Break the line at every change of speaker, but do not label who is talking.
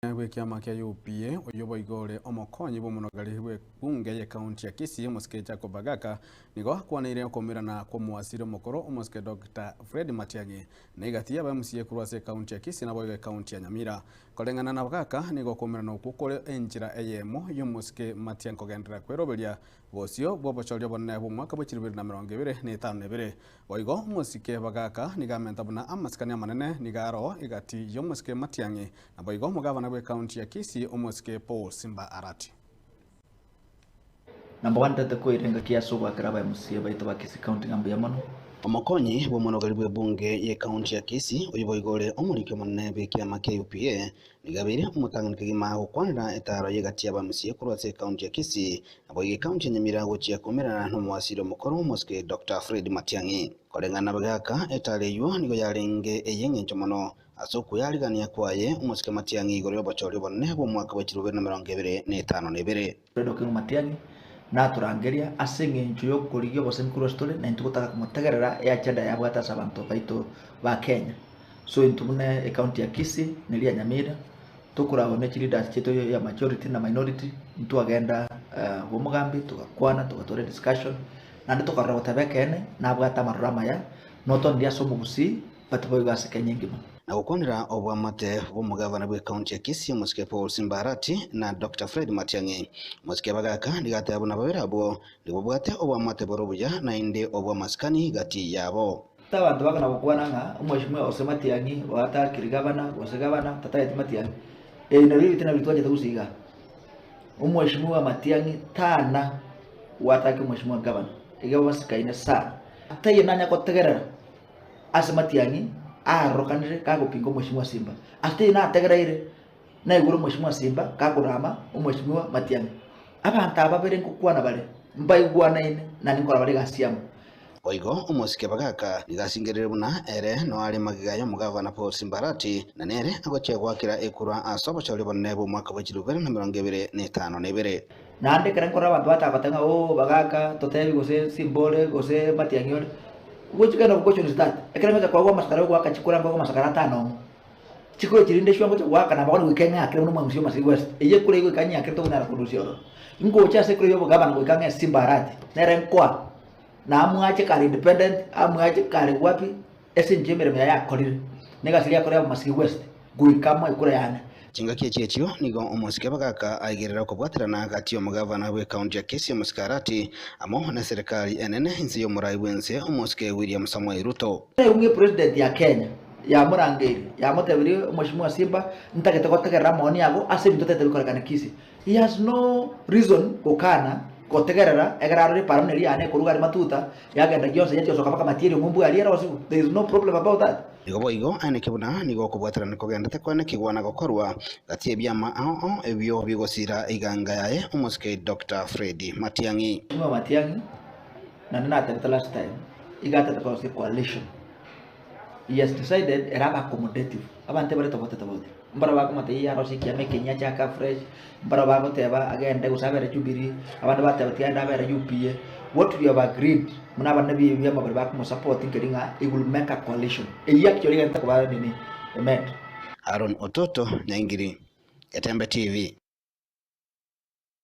Bw'ekiama kia UPA, oyio boigo ore omokonyi bw'omonogari bw'ebunge y'ekaunti ya Kisii, omosike Jacob Bagaka, nigo akwaneire okoumerana kw'omowasiri omokoro omosike Doctor Fred Matiang'i na egati y'aba MCA korwa ase ekaunti ya Kisii naboigo ekaunti ya Nyamira. Koreng'ana na Bagaka, nigo okoumerana okwo kore enchera eyemo y'omosike Matiang'i kogenderera kweroberia bosio bw'obochori obonene bw'omwaka bwe chilifu ibere na emerongo ebere na etano na ebere. Boigo omosike Bagaka nigo amenta buna amasikani amanene nigo aroo egati y'omosike Matiang'i Naboigo omogavana bw'ekaunti ya Kisii omosike Paul Simba Arati.
Number one ntete koira engaki ase ogoakera aba MCA baito ba Kisii County ng'a mbuya mono.
Omokonyi bw'omonogori bw'ebunge y'ekaunti ya Kisii, oyio boigo ore omoriki omonene bw'ekiama kia UPA, nigo abeire omotang'ani kegima gokwanera etaaro y'egati y'aba MCA korwa ase ekaunti ya Kisii naboigo ekaunti ya Nyamira gochia koumerana n'omowasiri omokoro omosike Doctor Fred Matiang'i. Koreng'ana nabagaka, etaaro eyio nigo yarenge ey'engencho mono Ase okweyarigania kwaye, omosike Matiang'i igoro y'obochori obonene bw'omwaka bwe chilifu ibere na emerongo ebere, na etano na ebere.
Fred Okengo Matiang'i natorangeria ase eng'encho y'okorigia obosemi korwa ase tore, na intwe gotaka komotegerera eagenda yabwate ase abanto baito ba Kenya. So intwe buna ecounty ya Kisii na eria ya Nyamira, tokoragwa ne chileaders chiaito ya majority na minority, ntwagenda bwa omogambi togakwana togatwara ediscussion, naende tokarora goteba ekeene nabwate amaroro amaya, notoneria ase omogusii. But boigo ase Kenya engima.
Na gokwanera oboamate bw'omogavana bw'ecounty ya Kisii omosike Paul Simba Arati na Doctor Fred Matiang'i. Omosike Bagaka nigo ateba buna babere abwo nigo babwate oboamate bore obuya naende obw'amasikani gati yabo.
Abanto bakona gokwana ng'a omweshimiwa gose Matiang'i oatakire gavana gose gavana tatageti Matiang'i. Ebi nabio ebitina biria twachete gose igaa. Omweshimiwa Matiang'i tana gwataka omweshimiwa gavana, iga basikaine sana. Taiyo nanya gotegerera Ase matiang'i arokanire gagopinga omweshimiwa Simba. Ase teiyo nategereire, naigure omweshimiwa Simba gakorama omweshimiwa Matiang'i. Abanto aba babere ngokwana bare, mbaigwanaine, na ninkora bare egasi amo.
Boigo omosike Bagaka nigo asingerire buna ere noare magega y'omogavana Paul Simbarati, na nere agochia goakera ekura ase obochori obonene bw'omwaka bwe chilifu ibere na emerongo ebere na etano na ebere.
Naende ekero nkorora abanto batagoteba ng'a oo Bagaka totebi gose Simba ore gose Matiang'i ore, Which kind of question is that? Ekero ngocha koegwa amasakara yogoaka chikura nkoegwa amasakara atano omo. Chikura echi rinde echio ngocha goaka nabo bono goika ng'akere buna omwangusi o Masii West. Eyio ekura eyio goika nyiakere tokonyara kondusia ororo. Ngocha ase ekura yobogabana goika ng'e Simba Arati, nere nkoa, na amwache kare independent, amwache kare wapi, ase enchera emeremo yaye akorire, na egasi eria akorire amo Masii West, goika amoe ekura yane.
Chingaki echi echio nigo omosike Bagaka aigerera okobwaterana gati y'omogavana bw'ekaunti ya Kisii omosike Arati amo neserekari enene inse y'omorai bw'ense omosike William Samoei Ruto.
Naigwe ng'a epresident ya Kenya yamorangeirie yamotebirie omweshimiwa Simba ntagete gotegerera amaoni ago ase ebinto otagete bikorekane Kisii. He has no reason gokana gotegerera ekero arore eparani eria yane ekoruga aria matuta yagenda gionsi yachia gosoka mpaka matieri omombu aria ere osibu there is no problem about that.
Igo boigo aeneke buna nigo okobwaterana kogenderete koenekigwa na gokorwa gati y'ebiama ao ao ebio bigosira iganga yaye omosike Doctor Fred Matiang'i.
Mheshimiwa Matiang'i naende natebete last time iga atete korosia ecoalition he has decided ere abe accommodative abanto ebare tofauti tofauti mbaro bakomotebia iga arosie ekiama ekenyia achake afresh mbaro bagoteba agende gose abere Jubilee abande bateba tiga agende abere UPA what we have agreed buna abande bi ebiama baria bakomosupport nkeri ng'a he will make a coalition eyio actually egento koba nini met.
Aaron Ototo, Nyaingiri, Getembe TV.